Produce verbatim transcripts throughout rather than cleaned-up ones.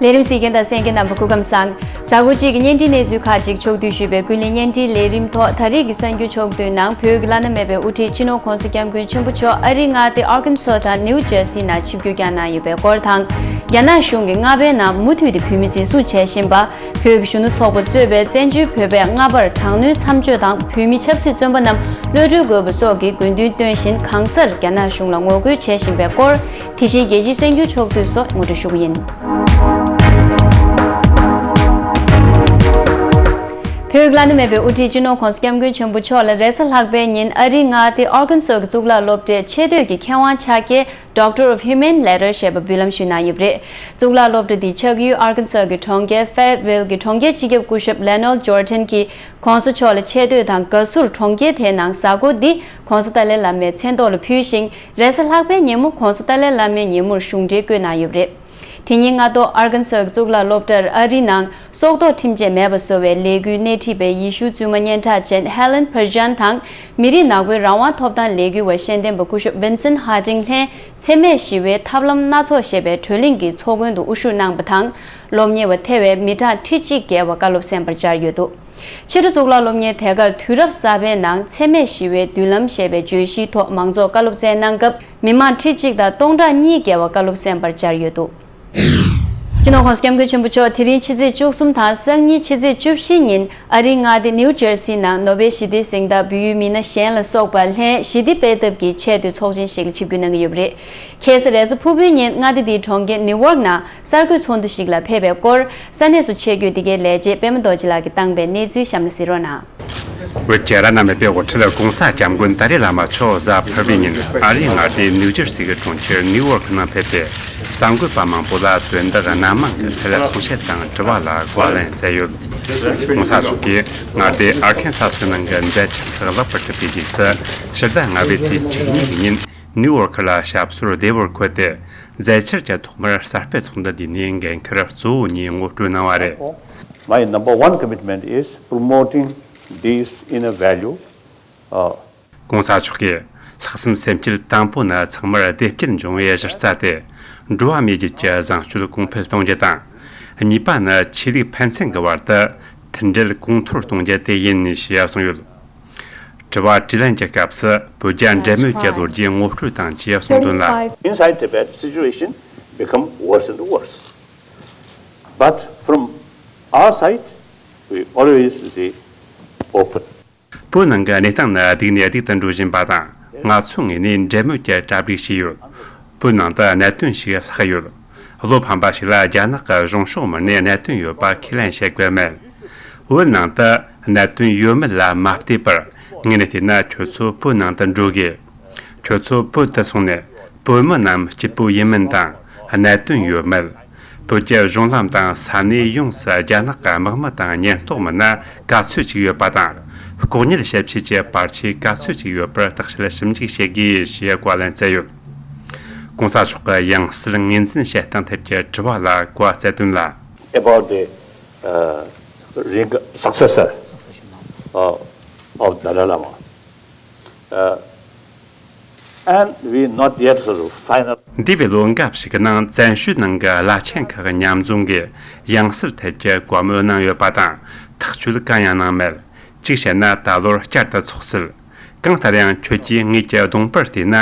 ལས་རིམ་གཟིགས་མཁན་དང་གསན་མཁན་རྣམ་པ་སྐུ་ཁམས་བཟང་། གཟའ་འཁོར་གཅིག་གི་བརྙན་འཕྲིན་གནས་ཚུལ་ཁག་ཅིག་ཕྱོགས་བསྡུས་ཞུས་པའི་ཀུན་གླེང་བརྙན་འཕྲིན་ལས་རིམ་ཐོག་ད་རེས་ཀྱི་གསར་འགྱུར་ཕྱོགས་བསྡུས་ནང་བོད་ཀྱི་བླ་ན་མེད་པའི་དབུ་ཁྲིད་སྤྱི་ནོར་༧གོང་ས་༧སྐྱབས་མགོན་ཆེན་པོ་མཆོག་ཨ་རིའི་མངའ་སྡེ་ཨར་ཀན་སོ་དང་ནིའུ་ཇར་སི་ནང་ཆིབས་བསྒྱུར་བསྐྱངས་གནང་ཡོད་པའི་སྐོར་དང་། རྒྱ་ནག་གཞུང་གིས་རྔ་པའི་ནང་མུ་མཐུད་དེ་བོད་མི་འཛིན་བཟུང་བྱེད་བཞིན་པ། བོད་ཀྱི་གཞོན་ནུ་ཚོགས་པ་གཙོས་པའི་བཙན་བྱོལ་བོད་པས་རྔ་པར་དྲག་གནོན་མཚམས་གཅོད་དང་བོད་མི་ཆབ་སྲིད་བཙོན་པ་རྣམས་གློད་གྲོལ་དགོས་པ་སོགས་ཀྱི་དགོས་འདུན་བཏོན་བཞིན་གང་སར་རྒྱ་ནག་གཞུང་ལ་ངོ་རྒོལ་བྱེད་བཞིན་པའི་སྐོར། དེ་བཞིན་རྒྱལ་སྤྱིའི་གསར་འགྱུར་ཕྱོགས་བསྡུས་སོགས་ངོ་སྤྲོད་ཞུ་གི་ཡིན། བོད་ཀྱི་བླ་ན་མེད་པའི་དབུ་ཁྲིད་སྤྱི་ནོར་༧གོང་ས་༧སྐྱབས་མགོན་ཆེན་པོ་མཆོག་ལ་རེས་གཟའ་ལྷག་པའི་ཉིན་ཨ་རིའི་མངའ་སྡེ་ཨར་ཀན་སོ་གི་གཙུག་ལག་སློབ་གྲྭའི་ཆེས་མཐོའི་མཁས་དབང་ཕྱག་འཁྱེར་Doctor of Humane Letters ཞེས་པ་འབུལ་ལམ་ཞུས་གནང་ཡོད་པ་རེད། གཙུག་ལག་སློབ་གྲྭ་འདིའི་ཕྱག་ཡུལ་ཨར་ཀན་སོ་གི་གྲོང་ཁྱེར་Fayetteville གྱི་གྲོང་ཁྱེར་སྤྱི་ཁྱབ་སྐུ་ཞབས་Leonel Jordan གྱིས་༧གོང་ས་མཆོག་ལ་ཆེ་བསྟོད་དང་དགའ་བསུར་གྲོང་ཁྱེར་དེའི་ནང་གཟའ་འཁོར་འདི་༧གོང་ས་ཏཱ་ལའི་བླ་མའི་མཚན་ཐོག་ལ་ཕུལ་ཞིང་། རེས་གཟའ་ལྷག་པའི་ཉིན་མོ་༧གོང་ས་ཏཱ་ལའི་བླ་མའི་ཉིན་མོར་གཞུང་འབྲེལ་བསྐོས་གནང་ཡོད་པ་རེད། དེ་ཉིན་སྔ་དྲོ་ཨར་ཀན་སོ་གི་གཙུག་ལག་སློབ་གྲྭར་ཨ་རིའི་ནང་སྲོག་ཐོག་ཁྲིམས་ཆད་མེད་པ་བཟོ་བའི་ལས་འགུལ་སྣེ་ཁྲིད་པའི་ཡེ་ཤུའི་བཙུན་མ་སྙན་གྲགས་ཅན་Helen Prejean དང་མི་རིགས་ནག་པོའི་རང་དབང་ཐོབ་ཐང་ལས་འགུལ་བ་ཤེས་ལྡན་པ་སྐུ་ཞབས་Vincent Harding ལྷན་འཚེ་མེད་ཞི་བའི་ཐབས་ལམ་སྣ་ཚོགས་ཞེས་པའི་གྲོས་གླེང་གི་ཚོགས་མགོན་དུ་དབུ་བཞུགས་གནང་བ་དང་། སློབ་གཉེར་བ་ཐེ་བའི་མི་གྲངས་ཁྲི་གཅིག་བརྒལ་བ་བཀའ་སློབ་གསན་པར་བཅར་ཡོད་འདུག་ཕྱི་དྲོ་གཙུག་ལག་སློབ་གཉེར་དེ་གར་དུས་རབས་གསར་པའི་ནང་འཚེ་མེད་ཞི་བའི་མདུན་ལམ་ཞེས་པའི་བརྗོད་གཞིའི་ཐོག་མང་ཚོགས་བཀའ་སློབ་སྩལ་གནང་སྐབས། མི་མང་ཁྲི་གཅིག་དང་སྟོང་ཕྲག་གཉིས་བརྒལ་བ་བཀའ་སློབ་གསན་པར་བཅར་ཡོད་འདུག་སྤྱི་ནོར་༧གོང་ས་༧སྐྱབས་མགོན་ཆེན་པོ་མཆོག་དེ་རིང་ཕྱི་ཚེས་བཅུ་གསུམ་དང་སང་ཉིན་ཕྱི་ཚེས་བཅུ་བཞི་ཉིན་ཨ་རིའི་མངའ་སྡེ་ནིའུ་ཇར་སི་ནང་ནོ་བེལ་ཞི་བདེའི་གཟེངས་རྟགས་འབུལ་ཡུལ་མི་སྣ་གཞན་ལ་སོགས་པ་ལྷན་ཞི་བདེ་དཔེ་ཐབས་ཀྱི་ཆེས་མཐོའི་ཚོགས་ཆེན་ཞིག་ལ་ཆིབས་བསྒྱུར་གནང་གི་ཡོད་པ་རེད། ཁ་སང་རེས་གཟའ་ཕུར་བུའི་ཉིན་མངའ་སྡེ་འདིའི་གྲོང་ཁྱེར་ནིའུ་ཡོག་ནང་གསར་འགོད་ཚོགས་འདུ་ཞིག་ལ་ཕེབས་པའི་སྐོར་ས་གནས་སུ་ཆེད་བསྐྱོད་འདི་གའི་ལས་བྱེད་པད་མ་རྡོ་རྗེ་ལགས་ཀྱིས་བཏང་པའི་གནས་ཚུལ་གཤམ་ལ་གཟིགས་རོགས་གནང་། བོད་ཀྱི་བླ་ན་མེད་པའི་དབུ་ཁྲིད་༧གོང་ས་༧སྐྱབས་མགོན་ཏཱ་ལའི་བླ་མ་མཆོག་གཟའ་ཕུར་བུའི་ཉིན་ཨ་རིའི་མངའ་སྡེ་ནིའུ་ཇར་སི་གི་གྲོང་ཁྱེར་ནིའུ་ཡོག་ནང་ཕེབས་ཏེ་གསར་འགོད་པ་མང་པོ་ལ་དོན་དག་སྣ་མང་གི་ཐད་གསུང་བཤད་དང་དྲི་བ་ལ་བཀའ་ལན་སྩལ་ཡོད། ༧གོང་ས་མཆོག་གིས་མངའ་སྡེ་ཨར་ཁན་ས་སི་ནང་གི་མཛད་འཆར་ཁག་ལེགས་པར་གྲུབ་པའི་རྗེས་སུ་ཕྱི་ཟླ་ལྔ་པའི་ཚེས་བཅུ་གཉིས་ཀྱི་ཉིན་ནིའུ་ཡོག་ལ་ཞབས་སོར་བདེ་བོར་འཁོད་དེ་མཛད་འཆར་གྱི་ཐོག་མར་གསར་སྤེལ་ཚོགས་འདུ་འདིའི་ནས་འགན་འཁུར་གཙོ་བོ་གཉིས་ངོ་སྤྲོད་གནང་བ་རེད། My number one commitment is promoting these inner value. ༸གོང་ས་མཆོག་གིས་ལྷག་བསམ་སེམས་བསྐྱེད་དང་པོ་ནི་ཚང་མར་བདེ་སྐྱིད་འབྱུང་བའི་གཞི་རྩ་སྟེ། འགྲོ་བ་མིའི་རྒྱུད་ཀྱི་བཟང་སྤྱོད་གོང་འཕེལ་གཏོང་རྒྱུ་དང་། གཉིས་པ་ནི་ཆོས་ལུགས་ཕན་ཚུན་གྱི་བར་དུ་མཐུན་སྒྲིལ་གོང་མཐོར་གཏོང་རྒྱུ་དེ་ཡིན་ཞེས་གསུངས་ཡོད། དྲི་བ་དྲིས་ལན་གྱི་སྐབས་སུ་བོད་རྒྱ་འབྲེལ་མོལ་གྱི་ལོ་རྒྱུས་ངོ་སྤྲོད་དང་བཅས་གསུངས་དོན་ལ། Inside Tibet, situation become worse and worse. But from our side, we always say open. བོད་ནང་གི་གནས་སྟངས་ནི་སྡུག་ནས་སྡུག་ཏུ་འགྲོ་བཞིན་པ་དང་། ང་ཚོའི་ངོས་ནས་འབྲེལ་མོལ་གྱི་གྲ་སྒྲིག་བྱས་ཡོད། བོད་ནང་དུ་གནད་དོན་ཞིག་ལྷག་ཡོད། བློ་ཕམ་པ་ཞིག་ལ་རྒྱ་ནག་གི་གཞུང་ཕྱོགས་མི་སྣས་གནད་དོན་ཡོད་པ་ཁས་ལེན་བྱེད་དགོས་མེད། བོད་ནང་དུ་གནད་དོན་ཡོད་མེད་ལ་མ་བལྟས་པར་ངས་བལྟས་ན་ཁྱོད་ཚོ་བོད་ནང་དུ་འགྲོ་དགོས། ཁྱོད་ཚོ་བོད་དུ་སོང་ནས་བོད་མི་རྣམས་སྐྱིད་པོ་ཡིན་མིན་དང་གནད་དོན་ཡོད་མེད། བོད་ཀྱི་གཞུང་ལམ་དང་ས་གནས་ཡོངས་སུ་རྒྱ་ནག་གི་དམག་མི་དང་ཉེན་རྟོག་མི་སྣ་ག་ཚོད་ཅིག་ཡོད་པ་དང་། ལྐོག་ཉར་བྱེད་ཆེད་ཀྱི་བར་ཆད་ག་ཚོད་ཅིག་ཡོད་པར་བརྟག་དཔྱད་ཞིབ་འཇུག་བྱེད་དགོས་ཞེས་བཀའ་ལན་སྩལ་ཡོད། ༸གོང་ས་མཆོག་གི་ཡང་སྲིད་ངོས་འཛིན་བྱེད་སྟངས་ཐད་ཀྱི་དྲི་བ་ལ་བཀའ་སྩལ་དོན་ལ། About the uh, reg- successor uh, of Dalai Lama. Uh, and we not yet sort of final. འདས་པའི་ལོ་འགའ་ཞིག་གི་ནང་བཙན་བྱོལ་ནང་གི་བླ་ཆེན་ཁག་མཉམ་འཛོམས་ཀྱིས་ཡང་སྲིད་ཐད་ཀྱི་བཀའ་མོལ་གནང་ཡོད་པ་དང་ཐག་གཅོད་གང་ཡང་གནང་མེད། གཅིག་བཤད་ན་ད་ལོར་བསྐྱར་དུ་ཚོགས་སྲིད། གང་ལྟར་ཡང་ཁྱོད་ཀྱིས་ངེད་ཀྱི་གདོང་པར་བལྟས་ན་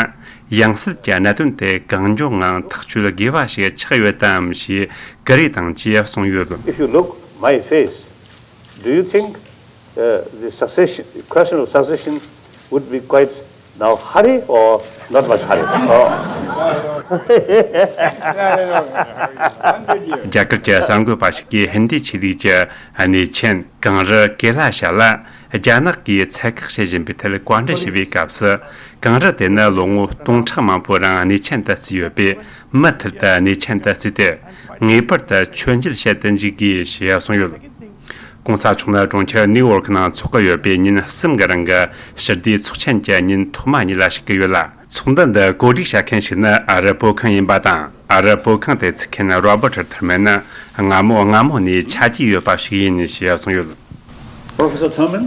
ཡང་སྲིད་ཀྱི་གནད་དོན་དེ་གང་མགྱོགས་ངང་ཐག་གཅོད་དགོས་པ་ཞིག་ཆགས་ཡོད་དམ་ཞེས་བཀའ་རེ་དང་བཅས་གསུངས་ཡོད། If you look my face, do you think uh, the succession, the question of succession would be quite now hurry or not much hurry? Oh. རྒྱ་གར་གྱི་གསར་འགོད་པ་ཞིག་གིས་ཧིན་དི་ཆོས་ལུགས་ཀྱི་གནས་ཆེན་གངས་རི་ཀེ་ལ་ཤ་ལ་རྒྱ་ནག་གིས་ཚད་བཀག་བྱེད་བཞིན་པའི་ཐད་བཀའ་འདྲི་ཞུས་པའི་སྐབས་སུ། གངས་རི་དེ་ནི་ལོ་ངོ་སྟོང་ཕྲག་མང་པོའི་རིང་གནས་ཆེན་དུ་བརྩིས་ཡོད་པས་མུ་མཐུད་དུ་གནས་ཆེན་དུ་བརྩིས་ཏེ་ངེས་པར་དུ་མཆོད་མཇལ་བྱེད་དུ་འཇུག་དགོས་ཞེས་གསུངས་ཡོད། ༸གོང་ས་མཆོག་ནི་གྲོང་ཁྱེར་ནིའུ་ཡོག་ནང་འཚོགས་ཀྱི་ཡོད་པའི་ཉིན་གསུམ་གྱི་རིང་གི་ཞི་བདེའི་ཚོགས་ཆེན་གྱི་ཉིན་ཐོག་མ་ཉིད་ལ་ཞུགས་ཀྱི་ཡོད་ལ། ཚོགས་འདུ་འདི་གོ་སྒྲིག་བྱ་མཁན་ཞིག་ནི་ཨ་རི་བོད་ཁང་ཡིན་པ་དང་། ཨ་རི་བོད་ཁང་དེ་བརྩི་མཁན་Robert Thurman ནི་སྔ་མོ་སྔ་མོ་ནས་ཆ་རྒྱུས་ཡོད་པ་ཞིག་ཡིན་ཞེས་གསུངས་ཡོད། Professor Thurman,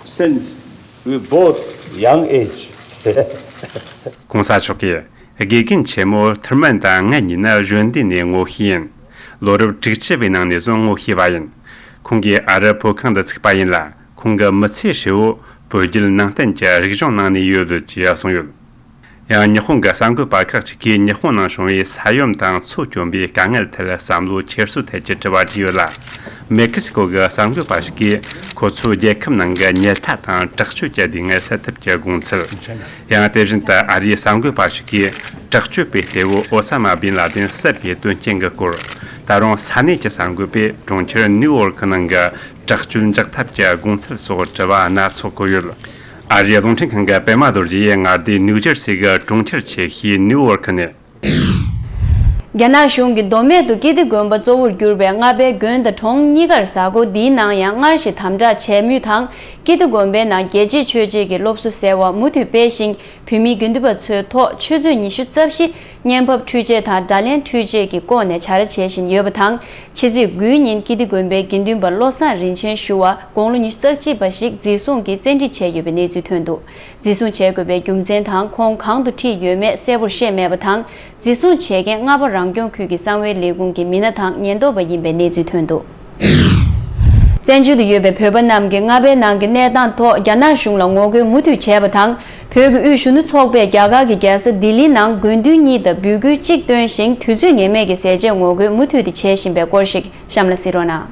since we both young age. ༸གོང་ས་མཆོག་གིས་ དགེ་རྒན་ཆེན་མོ་ཐུར་མན་དང་ང་གཉིས་ནི་གཞོན་སྡེ་ནས་ངོ་ཤེས་ཡིན། ལོ་རབས་དྲུག་ཅུ་བའི་ནང་ནས་བཟུང་ངོ་ཤེས་པ་ཡིན། ཁོང་གིས་ཨ་རི་བོད་ཁང་དུ་ཚུགས་པ་ཡིན་ལ། ཁོང་གི་མི་ཚེ་ཧྲིལ་བོ་བོད་བརྒྱུད་ནང་བསྟན་གྱི་རིག་གཞུང་ནང་ནས་ཡོད་ཅེས་གསུངས་ཡོད། ཡང་ཉི་ཧོང་གི་གསར་འགོད་པ་ཁག་ཅིག་གིས་ཉི་ཧོང་ནང་བྱུང་བའི་ས་ཡོམ་དང་མཚོ་གྱོན་པའི་དཀའ་ངལ་ཐད་བསམ་བློ་འཁྱེར་སོ་ཐད་ཀྱི་དྲི་བ་དྲིས་ཡོད་ལ། མེག་སི་ཀོ་གི་གསར་འགོད་པ་ཞིག་གིས་ཁོ་ཚོའི་རྒྱལ་ཁབ་ནང་གི་ཉལ་ཐ་དང་དྲག་སྤྱོད་ཀྱི་སྡུག་བསྔལ་སེལ་ཐབས་ཀྱི་དགོངས་ཚུལ། ཡང་དེ་བཞིན་དུ་ཨ་རིའི་གསར་འགོད་པ་ཞིག་གིས་དྲག་སྤྱོད་པའི་གཏེ་བོ་ཨོ་ས་མ་བིན་ལ་དིན་བསད་པའི་དོན་རྐྱེན་གྱི་སྐོར། ད་རུང་ས་གནས་ཀྱི་གསར་འགོད་པས་གྲོང་ཁྱེར་ནིའུ་ཡོག་ནང་གི་དྲག་སྤྱོད་འཇགས་ཐབས་ཀྱི་དགོངས་ཚུལ་སོགས་དྲི་བ་སྣ་ཚོགས་བཀོད་ཡོད། ཨ་རིའི་རླུང་འཕྲིན་ཁང་གི་པད་མ་རྡོ་རྗེ་ཡིས་མངའ་སྡེ་ནིའུ་ཇར་སི་གི་གྲོང་ཁྱེར་ཆེ་ཤོས་ནིའུ་ཡོག་ནས། རྒྱ་ནག་གཞུང་གིས་མདོ་སྨད་དུ་ཀིརྟི་དགོན་པ་གཙོ་བོར་གྱུར་པའི་རྔ་པའི་དགོན་དང་གྲོང་གཉིས་ཀར་གཟའ་འཁོར་འདིའི་ནང་ཡང་སྔར་བཞིན་དམ་དྲག་བྱས་མུས་དང་། ཀིརྟི་དགོན་པའི་ནང་རྒྱལ་གཅེས་ཆོས་གཅེས་ཀྱི་སློབ་གསོ་ཟེར་བ་མུ་མཐུད་སྤེལ་ཞིང་། བོད་མིའི་དགེ་འདུན་པ་ཚོའི་ཐོག་ཆུ་ཚོད་ཉི་ཤུ་རྩ་བཞི་བརྙན་ཕབ་འཕྲུལ་ཆས་དང་བརྡ་ལན་འཕྲུལ་ཆས་ཀྱི་སྐོར་ནས་བྱ་ར་བྱེད་བཞིན་ཡོད་པ་དང་། ཕྱི་ཚེས་དགུའི་ཉིན་ཀིརྟི་དགོན་པའི་དགེ་འདུན་པ་བློ་བཟང་རིན་ཆེན་ཞུ་བ་དགུང་ལོ་ཉི་ཤུ་རྩ་གཅིག་པ་ཞིག་འཛིན་བཟུང་གིས་བཙན་ཁྲིད་བྱས་ཡོད་པའི་གནས་ཚུལ་ཐོན་འདུག་འཛིན་བཟུང་བྱེད་དགོས་པའི་རྒྱུ་མཚན་དང་ཁོང་གང་དུ་ཁྲིད་ཡོད་མེད་གསལ་པོར་བཤད་མེད་པ་དང་། འཛིན་བཟུང་བྱེད་མཁན་རྔ་པ་རང་སྐྱོང་ཁུལ་གྱི་གསང་བའི་ལས་ཁུངས་ཀྱི་མི་སྣ་དང་ཉེན་རྟོག་པ་ཡིན་པའི་གནས་ཚུལ་ཐོན་འདུག་བཙན་བྱོལ་དུ་ཡོད་པའི་བོད་པ་རྣམས་ཀྱིས་རྔ་པའི་ནང་གི་གནས་སྟངས་ཐོག་རྒྱ་ནག་གཞུང་ལ་ངོ་རྒོལ་མུ་མཐུད་བྱས་པ་དང་། བོད་ཀྱི་དབུས་གཞོན་ནུ་ཚོགས་པས་རྒྱ་གར་གྱི་རྒྱལ་ས་ལྡི་ལིའི་ནང་དགོས་འདུན་གཉིས་དང་འབོད་སྐུལ་གཅིག་བཏོན་ཞིང་། དུས་ཚོད་ངེས་མེད་ཀྱི་ཟས་བཅད་ངོ་རྒོལ་མུ་མཐུད་དེ་བྱེད་བཞིན་པའི་སྐོར་ཞིག་གཤམ་ལ་གཟིགས་རོགས་གནང་།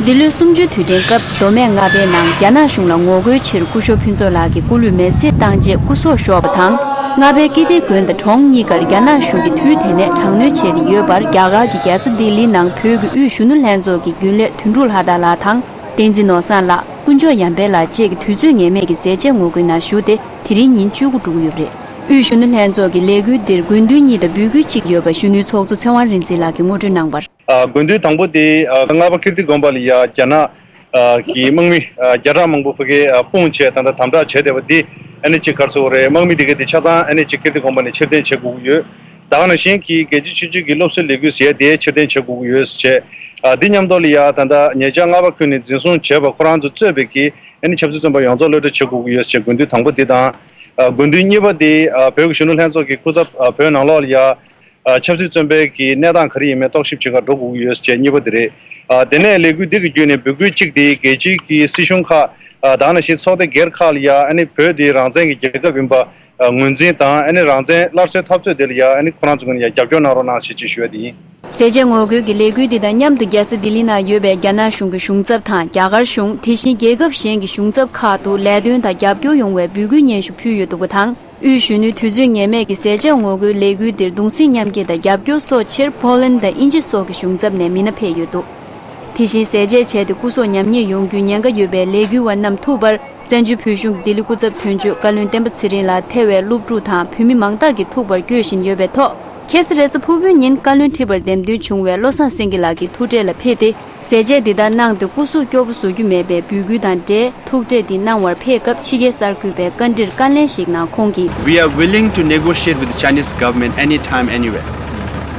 འདི་ལོའི་གསུམ་བཅུའི་དུས་དྲན་སྐབས་མདོ་སྨད་རྔ་པའི་ནང་རྒྱ་ནག་གཞུང་ལ་ངོ་རྒོལ་ཕྱིར་སྐུ་ཞབས་ཕུན་ཚོགས་ལགས་ཀྱི་སྐུ་ལུས་མེར་སྲེག་བཏང་རྗེས་སྐུ་སྲོག་ཤོར་བ་དང་། རྔ་པའི་ཀིརྟི་དགོན་དང་གྲོང་གཉིས་ཀར་རྒྱ་ནག་གཞུང་གིས་དུས་དེ་ནས་དྲག་གནོན་བྱས་ཏེ་ཡོད་པར། རྒྱ་གར་གྱི་རྒྱལ་ས་ལྡི་ལིའི་ནང་བོད་ཀྱི་དབུས་གཞོན་ནུ་ལྷན་ཚོགས་ཀྱི་རྒྱུན་ལས་དོན་གྲུབ་ལྷ་དར་ལགས་དང་། བསྟན་འཛིན་ནོར་བཟང་ལགས། དཀོན་མཆོག་ཡར་འཕེལ་ལགས་བཅས་ཀྱིས་དུས་ཚོད་ངེས་མེད་ཀྱི་ཟས་བཅད་ངོ་རྒོལ་ནང་ཞུགས་ཏེ། དེ་རིང་ཉིན་བཅུ་དགུ་འགྲོ་གི་ཡོད་པ་རེད། དབུས་གཞོན་ནུ་ལྷན་ཚོགས་ཀྱི་ལས་འགུལ་འདིར་དགོས་འདུན་གཉིས་དང་འབོད་སྐུལ་གཅིག་ཡོད་པ་གཞོན་ནུའི་ཚོགས་གཙོ་ཚེ་དབང་རིག་འཛིན་ལགས་ཀྱིས་ངོ་སྤྲོད་གནང་བར། ཨ། དགོས་འདུན་དང་པོ་དེ། ཨ། རྔ་པ་ཀིརྟི་དགོན་པ་ལ་ཡ་རྒྱ་ནག་ཨ། གི་དམག་མི། ཨ། བརྒྱ་ཕྲག་མང་པོ་ཕ་གིར། ཨ། སྤུངས་བྱས་ད་ལྟ་དམ་དྲག་བྱས་བསྡད་པ་འདི་ཨ་ནི་ཅིག་ག་རེ་ཟེར་དགོས་རེད། དམག་མི་དེ་ག་དེ་ཆ་ཚང་ཨ་ནི་ཅིག་ཀིརྟི་དགོན་པ་ནས་ཕྱིར་འཐེན་བྱེད་དགོས་ཀྱི་ཡོད། ད་ག་ནང་བཞིན་གྱི་རྒྱལ་གཅེས་ཆོས་གཅེས་ཀྱི་སློབ་གསོའི་ལས་འགུལ་ཟེར་ཡ་དེ་ཕྱིར་འཐེན་བྱེད་དགོས་ཀྱི་ཡོད་ཟེར་བྱས། ཨ། འདི་མཉམ་དུ་ལ་ཡ་ད་ལྟ་ཉེ་ཆར་རྔ་པ་ཁུལ་ནས་འཛིན་བཟུང་བྱས་པ་ཁོ་རང་ཚོ་གཙོས་པའི་གི་ཨ་ནི་ཆབ་སྲིད་བཙོན་པ་ཡོངས་རྫོགས་གློད་གྲོལ་བྱེད་དགོས་ཀྱི་ཡོད་ཟེར་བྱས་དགོས་འདུན་དང་པོ་འདི་དང་། ཨ། དགོས་འདུན་གཉིས་པ་དེ། ཨ། བོད་ཀྱི་གཞོན་ནུ་ལྷན་ཚོགས་ཀྱི་སྐུ་ཚབ། ཨ། བོད་ནང་ལོགས་ལ་ཡ། ཨ། ཆབ་སྲིད་བཙོན་པའི་གི་གནས་སྟངས་ག་རེ་ཡིན་མིན་རྟོག་ཞིབ་བྱེད་གར་འགྲོ་དགོས་ཀྱི་ཡོད་ཟེར་བྱས་གཉིས་པ་དེ་རེད། ཨ། དེ་ནས་ལས་འགུལ་འདི་གི་བརྒྱུད་ནས་འབོད་སྐུལ་གཅིག་དེ་རྒྱལ་སྤྱིའི་གི་སྲིད་གཞུང་ཁག་ཨ། ད་ག་ནང་བཞིན་ཚོགས་སྡེ་སྒེར་ཁག་ལ་ཡ་ཨ་ནི་བོད་དེ་རང་བཙན་གྱི་རྒྱལ་ཁབ་ཡིན་པ་ཨ། ངོས་འཛིན་དང་། ཨ་ནི་རང་བཙན་སླར་གསོའི་འཐབ་རྩོད་དེ་ལ་ཡ་ཨ་ནི་ཁོ་རང་ཚོ་ངོས་ནས་ཡ་རྒྱབ་སྐྱོར་གནང་རོགས་གནང་ཞེས་ཅིག་ཞུ་བ་དེ་ཡིན། ཟས་བཅད་ངོ་རྒོལ་གྱི་ལས་འགུལ་འདི་དང་མཉམ་དུ་རྒྱལ་ས་ལྡི་ལི་ནང་ཡོད་པའི་རྒྱ་ནག་གཞུང་གི་གཞུང་ཚབ་དང་རྒྱ་གར་གཞུང་། དེ་བཞིན་རྒྱལ་ཁབ་གཞན་གྱི་གཞུང་ཚབ་ཁག་ཏུ་ལས་དོན་དང་རྒྱབ་སྐྱོར་ཡོང་བའི་འབོད་སྐུལ་སྙན་ཞུ་ཕུལ་ཡོད་འདུག་པ་དང་། དབུས་གཞོན་ནུའི་དུས་ཚོད་ངེས་མེད་ཀྱི་ཟས་བཅད་ངོ་རྒོལ་ལས་འགུལ་འདིར་གདུང་སེམས་མཉམ་སྐྱེད་དང་རྒྱབ་སྐྱོར་སོགས་ཕྱིར་ཕོ་ལན་དང་དབྱིན་ཇི་སོགས་ཀྱི་གཞུང་ཚབ་ནས་མི་སྣ་ཕེབས་ཡོད་འདུག་དེ་བཞིན་ཟས་བཅད་བྱས་ཏེ་སྐུ་སྲོག་ཉམས་ཉེས་ཡོང་རྒྱུའི་ཉེན་ཁ་ཡོད་པའི་ལས་འགུལ་བ་རྣམས་ཐུག་པར། བཙན་བྱོལ་བོད་གཞུང་གི་ལྡི་ལི་སྐུ་ཚབ་དོན་གཅོད་བཀའ་བློན་བསྟན་པ་ཚེ་རིང་ལགས་ཐེ་བའི་སློབ་ཕྲུག་དང་བོད་མི་མང་དག་གིས་ཐུག་པར་བསྐྱོད་བཞིན་ཡོད་པའི་ཐོག་ཁ་སང་རེས་གཟའ་ཕུར་བུའི་ཉིན་བཀའ་བློན་ཁྲི་པར་འདེམས་ཐོན་བྱུང་བའི་བློ་བཟང་སེང་གེ་ལགས་ཀྱིས་ཐུག་འཕྲད་ལ་ཕེབས་ཏེ། ཟས་བཅད་འདི་ལྟར་གནང་སྟེ་སྐུ་གཟུགས་སྐྱོ་པོ་བཟོ་རྒྱུ་མེད་པའི་འབོད་སྐུལ་དང་འབྲེལ་ཐུག་འཕྲད་འདི་གནང་བར་ཕེབས་སྐབས་ཕྱི་རྒྱལ་གསར་འགོད་པའི་བཀའ་འདྲིར་བཀའ་ལན་ཞིག་གནང་ཁོང་གིས། We are willing to negotiate with the Chinese government anytime, anywhere.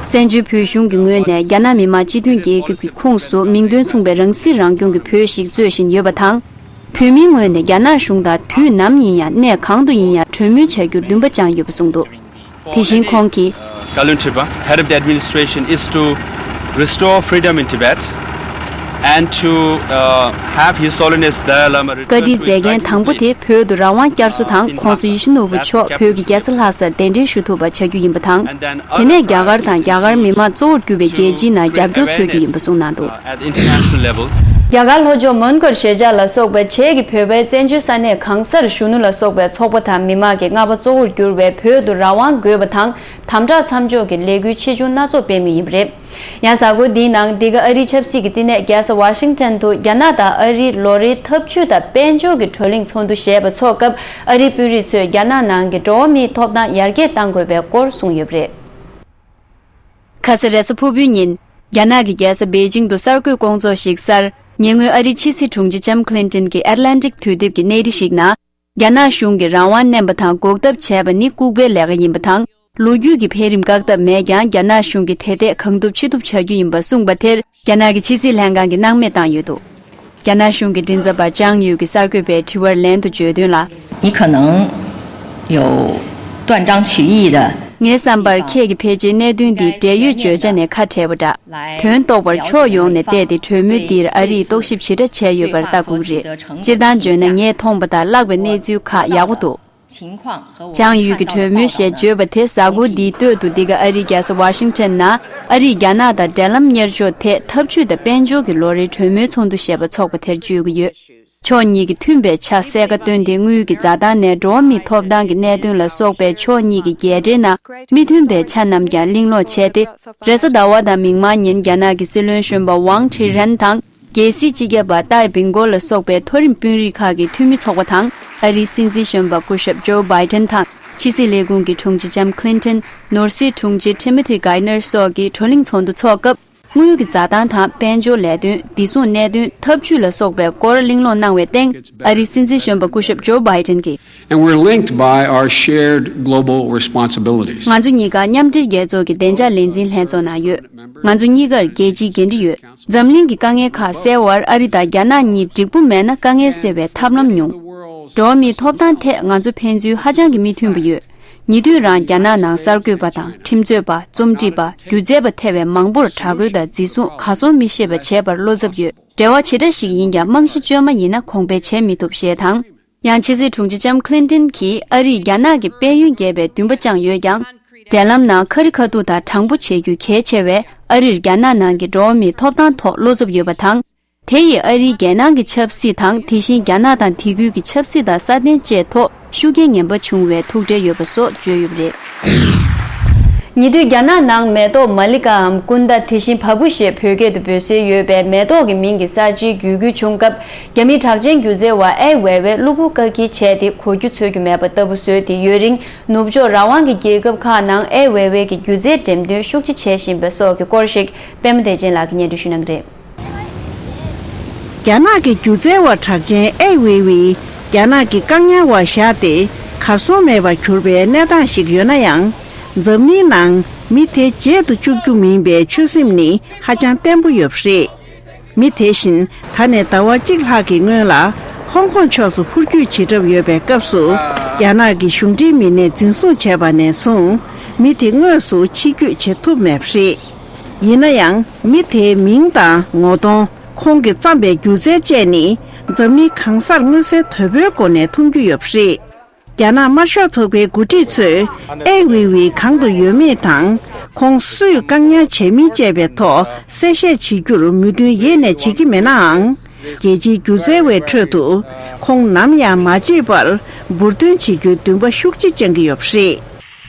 བཙན་བྱོལ་བོད་གཞུང་གི་ངོས་ནས་རྒྱ་ནག་མི་དམངས་སྤྱི་མཐུན་རྒྱལ་ཁབ་ཀྱི་ཁོངས་སུ་མིང་དོན་མཚུངས་པའི་རང་སྲིད་རང་སྐྱོང་གི་བོད་ཞིག་རྩོད་བཞིན་ཡོད་པ་དང་། བོད་མིའི་ངོས་ནས་རྒྱ་ནག་གཞུང་དང་དུས་ནམ་ཡིན་ཡང་གནས་གང་དུ་ཡིན་ཡང་གྲོས་མོལ་བྱ་རྒྱུར་འདུན་པ་བཅངས་ཡོད་པ་གསུངས་འདུག་དེ་བཞིན་ཁོང་གིས། Kalun Tripa, head of the administration, is to restore freedom in Tibet and to, uh, have His Holiness Dalai Lama return to his rightful place. བཀའ་ཁྲིའི་མཛད་འགན་དང་པོ་དེ་བོད་དུ་རང་དབང་བསྐྱར་གསོ་དང་། ཁོང་སྲུང་ཡིད་བཞིན་ནོར་བུ་མཆོག་བོད་ཀྱི་རྒྱལ་ས་ལྷ་སར་གདན་འདྲེན་ཞུ་ཐུབ་པ་བྱ་རྒྱུ་ཡིན་པ་དང་། དེ་ནས་རྒྱ་གར་དང་རྒྱ་གར་མི་དམངས་གཙོ་བོར་གྱུར་པའི་རྒྱལ་སྤྱིའི་ནང་རྒྱབ་སྐྱོར་འཚོལ་རྒྱུ་ཡིན་པ་གསུངས་གནང་འདུག at international level. རྒྱ་གར་ལྷོ་ཕྱོགས་མོན་གྷོར་གཞིས་ཆགས་ལ་སོགས་པའི་བྱེས་ཀྱི་བོད་པའི་བཙན་བྱོལ་ས་གནས་གང་སར་གཞོན་ནུ་ལ་སོགས་པའི་ཚོགས་པ་དང་མི་དམངས་ཀྱིས་རྔ་པ་གཙོ་བོར་གྱུར་པའི་བོད་དུ་རང་དབང་དགོས་པ་དང་དམ་དྲག་མཚམས་འཇོག་གི་ལས་འགུལ་ཆེ་ཆུང་སྣ་ཚོགས་སྤེལ་མུས་ཡིན་པ་རེད། ཡང་གཟའ་འཁོར་འདིའི་ནང་འདི་ག་ཨ་རིའི་ཆབ་སྲིད་ཀྱི་བསྟི་གནས་རྒྱལ་ས་ཝ་ཤིང་ཊོན་དུ་རྒྱ་ནག་དང་ཨ་རིའི་ལོ་རེའི་འཐབ་ཇུས་དང་དཔལ་འབྱོར་གྱི་བགྲོ་གླེང་ཚོགས་འདུ་ཞེས་པ་འཚོགས་སྐབས་ཨ་རིའི་དཔོན་རིགས་ཚོས་རྒྱ་ནག་ནང་གི་འགྲོ་བ་མིའི་ཐོབ་ཐང་ཡར་རྒྱས་གཏང་དགོས་པའི་སྐོར་གསུངས་ཡོད་པ་རེད། ཁ་སང་རེས་གཟའ་ཕུར་བུའི་ཉིན། རྒྱ་ནག་གི་རྒྱལ་ས་པེ་ཅིང་དུ་གསར་འགོད་སྐོང་ཚོགས་ཤིག་གསར། ཉེ་སྔོན་ཨ་རིའི་ཕྱི་སྲིད་དྲུང་ཆེ་ལྕམ་ཁི་ལིན་ཏོན་གྱིས་ཨེཊ་ལན་ཊིག་དུས་དེབ་ཀྱི་གནས་རི་ཞིག་ནང་། རྒྱ་ནག་གཞུང་གིས་རང་དབང་བསྣན་པ་དང་འགོག་ཐབས་བྱས་པ་ནི་ལྐུགས་པའི་ལས་ཀ་ཡིན་པ་དང་། ལོ་རྒྱུས་ཀྱི་འཕེལ་རིམ་བཀག་ཐབས་མེད་ཀྱང་། རྒྱ་ནག་གཞུང་གིས་དེ་ཐད་གང་ཐུབ་ཅི་ཐུབ་བྱ་རྒྱུ་ཡིན་པ་གསུངས་པ་དེར། རྒྱ་ནག་གི་ཕྱི་སྲིད་ལྷན་ཁང་གིས་སྣང་མེད་བཏང་ཡོད་འདུག་རྒྱ་ནག་གཞུང་གི་མགྲིན་ཚབ་པ་ཅང་ཡུས་ཀྱིས་གསར་འགོད་པའི་དྲི་བར་ལན་དུ་བརྗོད་དོན་ལ། 你可能有断章取义的。 ངའི་བསམ་པར་ཁྱེད་ཀྱིས་ཕལ་ཆེར་གནད་དོན་འདི་འབྲེལ་ཡོད་བརྗོད་བྱ་ནས་ཁ་བྲལ་བ་འདྲ། དོན་རྟོགས་པར་ཕྱོགས་ཡོངས་ནས་བལྟས་ཏེ་གྲོས་མོལ་འདིར་ཨ་རིས་རྟོག་ཞིབ་ཞེ་དྲག་བྱས་ཡོད་པར་ལྟ་དགོས་ཀྱི་རེད། སྤྱིར་བཏང་བརྗོད་ན་ངས་མཐོང་པ་དང་བཀླགས་པའི་གནས་ཚུལ་ཁག་ཡག་པོ་འདུག། བྱང་ཡུལ་གྱི་གྲོས་མོལ་ཞེས་བརྗོད་པ་དེ་གཟའ་འཁོར་འདིའི་སྟོད་དུ་འདི་ག་ཨ་རིའི་རྒྱལ་ས་ཝ་ཤིང་ཊོན་ན་ཨ་རིས་རྒྱ་ནག་དང་འབྲེལ་ལམ་གཉེར་ཕྱོགས་ཐད་འཐབ་ཇུས་དང་དཔལ་འབྱོར་གྱི་ལོ་རེའི་གྲོས་མོལ་ཚོགས་འདུ་ཞེས་པ་འཚོགས་པ་དེར་བརྗོད་ཀྱི་ཡོད། ཕྱོགས་གཉིས་ཀྱིས་མཐུན་པའི་ཆ་གསལ་ཁ་བཏོན་ཏེ། དངུལ་གྱི་འཛའ་ཐང་ནས་འགྲོ་བ་མིའི་ཐོབ་ཐང་གི་གནད་དོན་ལ་སོགས་པའི་ཕྱོགས་གཉིས་ཀྱི་རྒྱལ་འབྲེལ་ནང་མི་མཐུན་པའི་ཆ་རྣམས་ཀྱང་གླེང་སློང་བྱས་ཏེ། རེས་གཟའ་ཟླ་བ་དང་མིག་དམར་ཉིན་རྒྱ་ནག་གི་སྲིད་བློན་གཞོན་པ་ཝང་ཁྲི་ཧྲན་དང་། རྒྱལ་སྲིད་སྤྱི་ཁྱབ་པ་ཏཱའི་ཝིང་ཀོ་ལ་སོགས་པའི་མཐོ་རིམ་དཔོན་རིགས་ཁག་གི་འཐུས་མི་ཚོགས་པ་དང་། ཨ་རིའི་སྲིད་འཛིན་གཞོན་པ་སྐུ་ཞབས་ཇོ་བྷའི་ཏན་དང་། ཕྱི་སྲིད་ལས་ཁུངས་ཀྱི་དྲུང་ཆེ་ལྕམ་ཁི་ལིན་ཏོན། ནོར་སྲིད་དྲུང་ཆེ་ཊི་མོ་ཐི་གྷའི་ནར་སོགས་ཀྱིས་བགྲོ་གླེང་ཚོགས་འདུ་འཚོགས་སྐབས། དངུལ་གྱི་འཛའ་ཐང་དང་། དཔལ་འབྱོར་ལས་དོན། བདེ་སྲུང་གནད་དོན། འཐབ་ཇུས་ལ་སོགས་པའི་སྐོར་གླེང་སློང་གནང་བའི་སྟེང་། ཨ་རིའི་སྲིད་འཛིན་གཞོན་པ་སྐུ་ཞབས་ཇོ་བྷའི་ཏན་གྱིས། And we're linked by our shared global responsibilities. ང་ཚོ་གཉིས་ཀ་མཉམ་འབྲེལ་རྒྱལ་ཚོགས་ཀྱི་བདེ་འཇགས་ལས་འཛིན་ལྷན་ཚོགས་ནང་ཡོད། ང་ཚོ་གཉིས་ཀར་རྒྱལ་སྤྱིའི་འགན་འཁྲི་ཡོད། འཛམ་གླིང་གི་དཀའ་ངལ་ཁག་སེལ་བར་ཨ་རི་དང་རྒྱ་ནག་གཉིས་འགྲིག་པོ་མེད་ན་དཀའ་ངལ་སེལ་བའི་ཐབས་ལམ་ཉུང་། འགྲོ་བ་མིའི་ཐོབ་ཐང་ཐད་ང་ཚོ་ཕན་ཚུན་ཧ་ཅང་གི་མི་མཐུན་པ་ཡོད། ཉེ་དུས་རང་རྒྱ་ནག་ནང་གསར་འགོད་པ་དང་ཁྲིམས་རྩོད་པ། རྩོམ་སྒྲིག་པ། སྒྱུ་རྩལ་པ་ཐེ་བའི་མང་པོར་དྲག་རྒོལ་དང་འཛིན་བཟུང་། གར་སོང་མི་ཤེས་པ་བྱས་པར་བློ་འཚབ་ཡོད། འབྲེལ་བ་ཇི་འདྲ་ཞིག་ཡིན་ཀྱང་རྨང་གཞི་བཅོས་མ་ཡིན་ན་གོང་འཕེལ་བྱེད་མི་ཐུབ་ཞེས་དང་། ཡང་ཕྱི་སྲིད་དྲུང་ཆེ་ལྕམ་ཁི་ལིན་ཏོན་གྱིས་ཨ་རིས་རྒྱ་ནག་གི་དཔལ་ཡོན་རྒྱས་པའི་འདུན་པ་བཅངས་ཡོད་ཀྱང་། འབྲེལ་ལམ་ནང་ཁ་རི་ཁ་ཐུག་དང་དྲང་པོ་བྱེད་རྒྱུ་གལ་ཆེ་བས། ཨ་རིར་རྒྱ་ནག་ནང་གི་འགྲོ་བ་མིའི་ཐོབ་ཐང་ཐོག་བློ་འཚབ་ཡོད་པ་དང་། དེ་ཡིས་ཨ་རིའི་རྒྱལ་ནང་གི་ཆབ་སྲིད་དང་། དེ་བཞིན་རྒྱ་ནག་དང་དེ་ཁུལ་གྱི་ཆབ་སྲིད་དང་སྲ་བརྟན་བཅས་ཐོག་ཤུགས་རྐྱེན་ངན་པ་བྱུང་བའི་ཐུག་འཕྲད་ཡོད་པ་སོགས་བརྗོད་ཡོད་པ་རེད། ཉེ་དུས་རྒྱ་ནག་ནང་མེ་ཏོག་མ་ལི་ཀའམ་ཀུན་ད། དེ་བཞིན་བ་སྤུ་ཞེས་བོད་སྐད་དུ་འབོད་སྲོལ་ཡོད་པའི་མེ་ཏོག་གི་མིང་གི་གསར་བརྗེའི་འགུལ་སྐྱོད་བྱུང་སྐབས། རྒྱ་མིའི་གྲགས་ཅན་སྒྱུ་རྩལ་བ་ཨའེ་ཝེ་ཝེ་གློ་བུར་བཀག་སྐྱིལ་བྱས་ཏེ་གོ་རྒྱུ་འཚོལ་རྒྱུ་མེད་པར་ལྟ་བུ་བཟོས་ཏེ་ཡུན་རིང་ནུབ་ཕྱོགས་རང་དབང་གི་རྒྱལ་ཁབ་ཁག་ནང་ཨའེ་ཝེ་ཝེ་གི་སྒྱུ་རྩལ་འགྲེམས་སྟོན་ཤུགས་ཆེ་བྱེད་བཞིན་པ་སོགས་ཀྱི་སྐོར་ཞིག་པད་མ་བདེ་ཆེན་ལགས་ཀྱིས་སྙན་སྒྲོན་ཞུ་གནང་གི་རེད། རྒྱ་ནག་གི་སྒྱུ་རྩལ་བ་གྲགས་ཅན་ཨའེ་ཝེ་ཝེ་རྒྱ་ནག་གི་བཀག་ཉར་འོག་བཞག་སྟེ་གར་སོང་མེད་པར་གྱུར་པའི་གནས་སྟངས་ཤིག་ཡོད་ན་ཡང་། འཛམ་གླིང་ནང་མི་དེ་བརྗེད་དུ་བཅུག་རྒྱུ་མིན་པའི་ཆོད་སེམས་ནི་ཧ་ཅང་བརྟན་པོ་ཡོད་པ་རེད། མི་དེ་བཞིན་ད་ནས་ཟླ་བ་གཅིག་ལྷག་གི་སྔོན་ལ་ཧོང་ཀོང་ཕྱོགས་སུ་འཕུར་སྐྱོད་བྱེད་གྲབས་ཡོད་པའི་སྐབས་སུ། རྒྱ་ནག་གི་གཞུང་འབྲེལ་མི་སྣས་འཛིན་བཟུང་བྱས་པ་ནས་བཟུང་མི་དེ་དངོས་སུ་ཕྱིར་སྐྱོད་བྱེད་ཐུབ་མེད་པ་རེད། ཡིན་ན་ཡང་མི་དེའི་མིང་དང་ངོ་གདོང་། ཁོང་གིས་བརྩམས་པའི་སྒྱུ་རྩལ་བཅས་ནི་འཛམ་གླིང་གང་སར་མངོན་གསལ་དོད་པོའི་སྒོ་ནས་མཐོང་རྒྱུ་ཡོད་པ་རེད། རྒྱ་ནག་དམར་ཤོག་ཚོགས་པའི་འགོ་ཁྲིད་ཚོས་ཨའེ་ཝེ་ཝེ་གང་དུ་ཡོད་མེད་དང་། ཁོང་སུས་བཀག་ཉར་བྱས་མིན་བཅས་པའི་ཐོག་གསལ་བཤད་བྱེད་རྒྱུར་མོས་མཐུན་ཡེ་ནས་བྱེད་ཀྱི་མེད་ནའང་། རྒྱལ་སྤྱིའི་སྒྱུ་རྩལ་བའི་ཁྲོད་དུ་ཁོང་ནམ་ཡང་མ་བརྗེད་པར་འབུར་འདོན་བྱེད་རྒྱུའི་འདུན་པ་ཤུགས་ཆེ་བཅངས་ཀྱི་ཡོད་པ་རེད།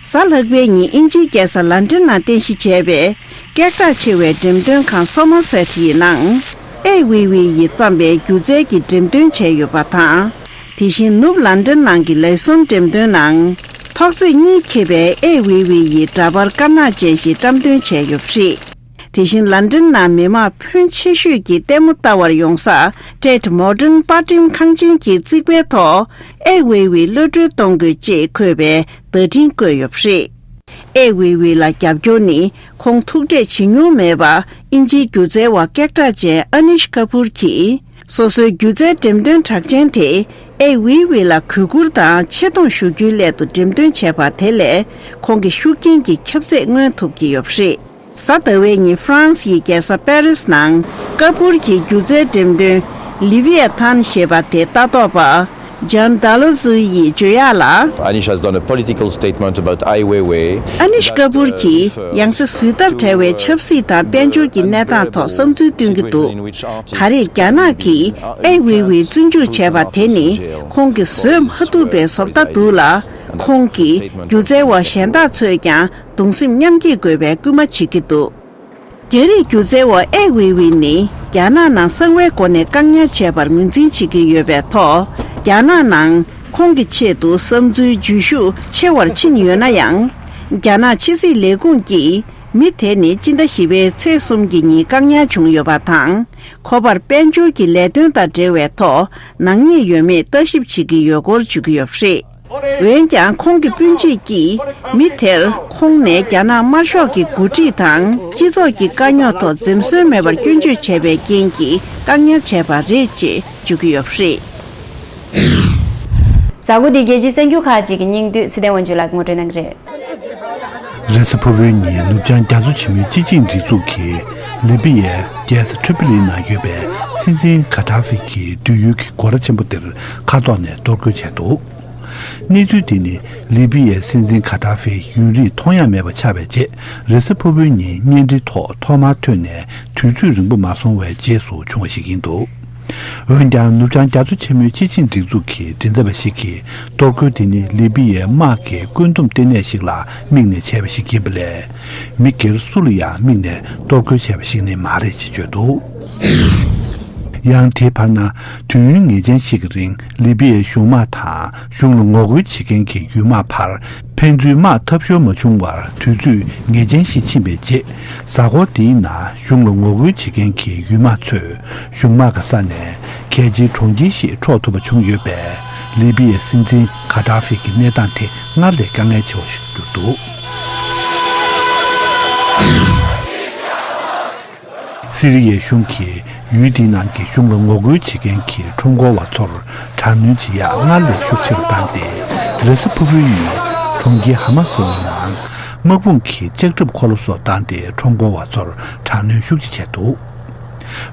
གཟའ་ལྷག་པའི་ཉིན་དབྱིན་ཇིའི་རྒྱལ་ས་ལན་ཀྲན་ནང་རྟེན་གཞི་བྱས་པའི་སྐད་གྲགས་ཆེ་བའི་འགྲེམས་སྟོན་ཁང་སོ་མར་སེཊ་ཡི་ནང་ཨའེ་ཝེ་ཝེ་ཡིས་བརྩམས་པའི་སྒྱུ་རྩལ་གྱི་འགྲེམས་སྟོན་བྱས་ཡོད་པ་དང་། དེ་བཞིན་ནུབ་ལན་ཀྲན་ནང་གི་ལས་ཟུར་འགྲེམས་སྟོན་ནང་ཐོག་བརྩེགས་གཉིས་འཁེབས་པའི་ཨའེ་ཝེ་ཝེ་ཡི་འདྲ་པར་དཀར་ནག་ཅན་ཞིག་བཀྲམ་སྟོན་བྱས་ཡོད་པ་རེད། དེ་བཞིན་ལན་ཀྲན་ནང་མི་མང་ཕོན་ཆེ་ཤོས་ཀྱིས་ལྟད་མོ་ལྟ་བར་ཡོང་ས་Tate Modern པར་འགྲེམས་ཁང་ཆེན་གྱི་རྩིག་པའི་ཐོག་ཨའེ་ཝེ་ཝེ་གློད་གྲོལ་གཏོང་དགོས་ཅེས་འཁོད་པའི་བརྡ་འཕྲིན་བཀོད་ཡོད་པ་རེད། ཨའེ་ཝེ་ཝེ་ལ་རྒྱབ་སྐྱོར་ནི་ཁོང་ཐུག་འཕྲད་བྱེད་མྱོང་མེད་པ་དབྱིན་ཇིའི་སྒྱུ་རྩལ་བ་སྐད་གྲགས་ཅན་ཨ་ནིཤ་ཀ་པུར་གྱིས། སོ་སོའི་སྒྱུ་རྩལ་འགྲེམས་སྟོན་གྲགས་ཅན་དེ་ཨའེ་ཝེ་ཝེ་ལ་གུས་བཀུར་དང་ཆེ་མཐོང་ཞུ་རྒྱུའི་སླད་དུ་འགྲེམས་སྟོན་བྱས་པ་དེ་ལས་ཁོང་གི་ཤུགས་རྐྱེན་གྱི་ཁྱབ་ཚད་མངོན་ཐུབ་ཀྱི་ཡོད་པ་རེད། གཟའ་ཟླ་བའི་ཉིན་ཧྥ་རན་སིའི་རྒྱལ་ས་པེ་རིས་ནང་ཀ་པུར་གྱི་སྒྱུ་རྩལ་འགྲེམས་སྟོན་Leviathan ཞེས་པ་དེ་ལྟ་རྟོག་པ་John Dalezau ཡིས་བརྗོད་ཡག་ལ། Anish has done a political statement about Ai Weiwei. ཨ་ནིཤ་ཀ་པུར་གྱིས་ཡང་སེ་བཟོས་ཐབས་བྲལ་བའི་ཆབ་སྲིད་དང་དཔལ་འབྱོར་གྱི་གནས་སྟངས་ཐོག་བསམ་ཚུལ་བཏོན་གྱི་འདུག། ད་རེས་རྒྱ་ནག་གིས་ཨའེ་ཝེ་ཝེ་བཙོན་འཇུག་བྱས་པ་དེ་ནི་ཁོང་གིས་བཟོད་མ་ཐུབ་པའི་བཟོ་ལྟ་འདུག་ལ། ཁོང་གིས་སྒྱུ་རྩལ་བ་གཞན་དག་ཚོས་ཀྱང་གདུང་སེམས་མཉམ་སྐྱེད་དགོས་པའི་སྐུལ་མ་བྱེད་ཀྱི་འདུག། རྒྱ་རིགས་སྒྱུ་རྩལ་བ་ཨའེ་ཝེ་ཝེ་ནི་རྒྱ་ནག་ནང་གསང་བའི་སྒོ་ནས་བཀག་ཉར་བྱས་པར་ངོས་འཛིན་བྱེད་ཀྱི་ཡོད་པའི་ཐོག། རྒྱ་ནག་ནང་ཁོང་གི་ཆེད་དུ་བསམ་ཚུལ་བརྗོད་ཤུགས་ཆེ་བར་ཕྱིན་ཡོད་ན་ཡང་། རྒྱ་ནག་ཕྱི་སྲིད་ལས་ཁུངས་ཀྱིས་མི་དེ་ནི་སྤྱི་ཟླ་བཞི་པའི་ཚེས་གསུམ་གྱི་ཉིན་བཀག་ཉར་བྱུང་ཡོད་པ་དང་། ཁོ་པར་དཔལ་འབྱོར་གྱི་ལས་དོན་དང་འབྲེལ་བའི་ཐོག་ནག་ཉེས་ཡོད་མེད་ལྟ་ཞིབ་བྱེད་ཀྱི་ཡོད་སྐོར་བརྗོད་ཀྱི་ཡོད་པ་རེད། འོན་ཀྱང་ཁོང་གི་སྤུན་མཆེད་ཀྱིས་མི་དེར་ཁོང་ནས་རྒྱ་ནག་དམར་ཤོག་གི་འགོ་ཁྲིད་དང་སྤྱི་ཚོགས་ཀྱི་དཀའ་རྙོག་ཐོག་འཛེམ་ཟོན་མེད་པར་སྐྱོན་བརྗོད་བྱས་པའི་རྐྱེན་གྱིས་བཀག་ཉར་བྱས་པ་རེད་ཅེས་བརྗོད་ཀྱི་ཡོད་པ་རེད། བདག་པོ་འདི་རྒྱལ་སྤྱིའི་གསར་འགྱུར་ཁག་ཅིག་གི་སྙིང་བསྡུས། ཚེ་བརྟན་དབང་ཕྱུག་ལགས་ངོ་སྤྲོད་གནང་གི་རེད། རེས་གཟའ་ཕུར་བུའི་ཉིན་ནུབ་བྱང་རྒྱ་མཚོ་ཆེན་མོའི་སྤྱི་ཆིངས་སྒྲིག་འཛུགས་ཀྱིས་ལི་པི་ཡའི་རྒྱལ་ས་ཏྲི་པི་ལིའི་ནང་ཡོད་པའི་སྲིད་འཛིན་གྷ་ཏྲ་ཧྥི་གི་སྡོད་ཡུལ་གྱི་སྒོ་ར་ཆེན་པོ་དེར་མཁའ་ཐོག་ནས་གཏོར་རྒོལ་བྱས་འདུག། གནས་ཚུལ་འདི་ནི་ལི་པི་ཡའི་སྲིད་འཛིན་གྷ་ཏྲ་ཧྥི་ཡུན་རིང་མཐོང་ཡ་མེད་པ་ཆགས་པའི་རྗེས། རེས་གཟའ་ཕུར་བུའི་ཉིན་བརྙན་འཕྲིན་ཐོག་ཐོག་མར་ཐོན་ནས་དུས་ཚོད་རིང་པོ་མ་སོང་བའི་རྗེས་སུ་བྱུང་བ་ཞིག་ཡིན་འདུག། འོན་ཀྱང་ནུབ་བྱང་རྒྱ་མཚོ་ཆེན་མོའི་སྤྱི་ཆིངས་སྒྲིག་འཛུགས་ཀྱི་མགྲིན་ཚབ་པ་ཞིག་གིས། གཏོར་རྒོལ་དེ་ནི་ལི་པི་ཡའི་དམག་གི་བཀོད་འདོམས་ལྟེ་གནས་ཤིག་ལ་དམིགས་ནས་བྱས་པ་ཞིག་ཡིན་པ་ལས། མི་སྒེར་སུ་ལ་ཡང་དམིགས་ནས་གཏོར་རྒོལ་བྱས་པ་ཞིག་ནི་མ་རེད་ཅེས་བརྗོད་འདུག། ཡང་དེའི་བར་ན། དུས་ཡུན་ངེས་ཅན་ཞིག་གི་རིང་ལི་པི་ཡའི་གཞུང་དམག་དང་གཞུང་ལ་ངོ་རྒོལ་བྱེད་མཁན་གྱི་ཡུལ་དམག་བར། ཕན་ཚུན་དམག་འཐབ་ཤོར་མ་བྱུང་བར་དུས་ཚོད་ངེས་ཅན་ཞིག་ཕྱིན་པའི་རྗེས། གཟའ་འཁོར་འདིའི་ནང་གཞུང་ལ་ངོ་རྒོལ་བྱེད་མཁན་གྱི་ཡུལ་དམག་ཚོས་གཞུང་དམག་གི་ས་ནས་གལ་ཆེའི་གྲོང་ཁྱེར་ཞིག་འཕྲོག་ཐུབ་པ་བྱུང་ཡོད་པས། ལི་པི་ཡའི་སྲིད་འཛིན་གྷ་ཏྲ་ཧྥི་གི་གནས་སྟངས་དེ་སྔར་ལས་དཀའ་ངལ་ཆེ་བ་ཞིག་གྱུར་འདུག། སི་རི་ཡའི་གཞུང་གིས་ཡུལ་དེའི་ནང་གི་གཞུང་ལ་ངོ་རྒོལ་བྱེད་མཁན་གྱི་ཁྲོམ་སྐོར་བ་ཚོར་དྲག་གནོན་བྱེད་ཡག་སྔར་ལས་ཤུགས་ཆེ་རུ་བཏང་སྟེ། རེས་གཟའ་ཕུར་བུའི་ཉིན་གྲོང་ཁྱེར་ཧ་མ་སོའི་ནང་དམག་དཔུང་གིས་ལྕགས་ཁྲབ་འཁོར་ལོ་སོགས་བཏང་སྟེ་ཁྲོམ་སྐོར་བ་ཚོར་དྲག་གནོན་ཤུགས་ཆེ་བྱས་འདུག།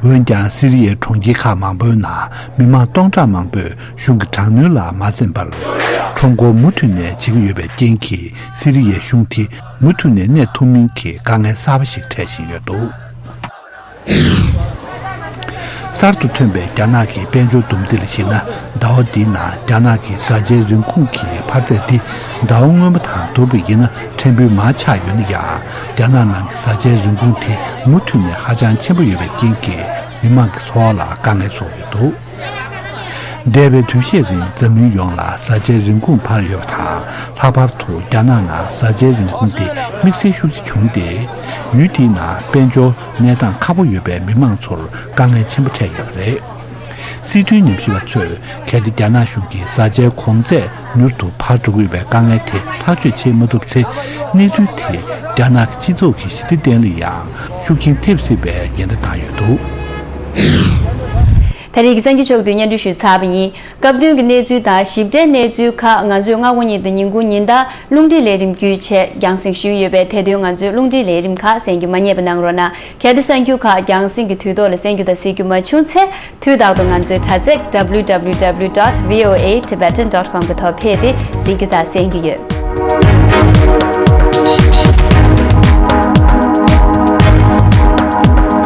འོན་ཀྱང་སི་རི་ཡའི་གྲོང་ཁྱེར་ཁག་མང་པོའི་ནང་མི་མང་སྟོང་ཕྲག་མང་པོས་གཞུང་གི་དྲག་གནོན་ལ་མ་འཛེམས་པར་ཁྲོམ་སྐོར་མུ་མཐུད་ནས་བྱེད་ཀྱི་ཡོད་པའི་རྐྱེན་གྱིས། སི་རི་ཡའི་གཞུང་དེ་མུ་མཐུད་ནས་གནས་ཐུབ་མིན་གྱི་དཀའ་ངལ་གསར་པ་ཞིག་འཕྲད་བཞིན་ཡོད་འདུག། གསར་དུ་ཐོན་པའི་རྒྱ་ནག་གི་དཔལ་འབྱོར་བསྡོམས་རྩིས་ལ་གཞིགས་ན། ཟླ་བ་འདིའི་ནང་རྒྱ་ནག་གི་བཟའ་བཅའི་རིན་གོང་གི་འཕར་ཚད་འདི་ཟླ་བ་སྔོན་མ་དང་བསྡུར་བ་ཡིན་ན་ཕྲན་བུ་མར་ཆག་ཡོད་ན་ཡང་། རྒྱ་ནག་ནང་གི་བཟའ་བཅའི་རིན་གོང་དེ་མུ་མཐུད་ནས་ཧ་ཅང་ཆེན་པོ་ཡོད་པའི་རྐྱེན་གྱིས། མི་མང་གི་འཚོ་བ་ལ་དཀའ་ངལ་བཟོ་གི་འདུག། འདས་པའི་དུས་ཤས་རིང་འཛམ་གླིང་ཡོངས་ལ་བཟའ་བཅའི་རིན་གོང་འཕར་ཡོད་པ་དང་། ལྷག་པར་དུ་རྒྱ་ནག་ནང་བཟའ་བཅའི་རིན་གོང་དེ་དམིགས་བསལ་ཤུགས་ཆེ་བྱུང་སྟེ། ཡུལ་དེའི་ནང་དཔལ་འབྱོར་གནས་སྟངས་ཁག་པོ་ཡོད་པའི་མི་མང་ཚོར་དཀའ་ངལ་ཆེན་པོ་འཕྲད་ཡོད་པ་རེད། སྲིད་དོན་ཉམས་ཞིབ་པ་ཚོས། གལ་ཏེ་རྒྱ་ནག་གཞུང་གིས་བཟའ་བཅའི་གོང་ཚད་མྱུར་དུ་འཕར་འགྲོ་གི་ཡོད་པའི་དཀའ་ངལ་དེ་ཐག་གཅོད་བྱེད་མ་ཐུབ་ཚེ། གནས་ཚུལ་དེ་རྒྱ་ནག་གི་སྤྱི་ཚོགས་ཀྱི་ཞི་བདེ་ལྡན་ལ་ཡང་ཤུགས་རྐྱེན་ཐེབས་སྲིད་པའི་ཉེན་བརྡ་བཏང་ཡོད་འདུག། ད་རེས་ཀྱི་གསར་འགྱུར་ཕྱོགས་བསྡུས་སྙན་སྒྲོན་ཞུས་ཚར་བ་ཡིན། སྐབས་བསྟུན་གྱི་གནས་ཚུལ་དང་ཞིབ་ཕྲའི་གནས་ཚུལ་ཁག་ང་ཚོས་སྔ་དགོང་ཉིན་དང་ཉིན་གུང་ཉིན་ལྟར་རླུང་འཕྲིན་ལས་རིམ་བརྒྱུད་བྱས་རྒྱང་སྲིང་ཞུས་ཡོད་པས། དེ་དོན་ང་ཚོའི་རླུང་འཕྲིན་ལས་རིམ་ཁག་གསན་རྒྱུ་མ་བསྙེལ་བ་གནང་རོགས་གནང་། གལ་ཏེ་གསར་འགྱུར་ཁག་རྒྱང་སྲིང་གི་དུས་ཐོག་ལ་གསན་རྒྱུ་དང་གཟིགས་རྒྱུ་མ་བྱུང་ཚེ། དུས་རྟག་ཏུ་ང་ཚོའི་དྲ་ཚིགས་W W W dot V O A Tibetan dot com གི་ཐོག་ཕེབས་ཏེ་གཟིགས་རྒྱུ་དང་གསན་རྒྱུ་ཡོད།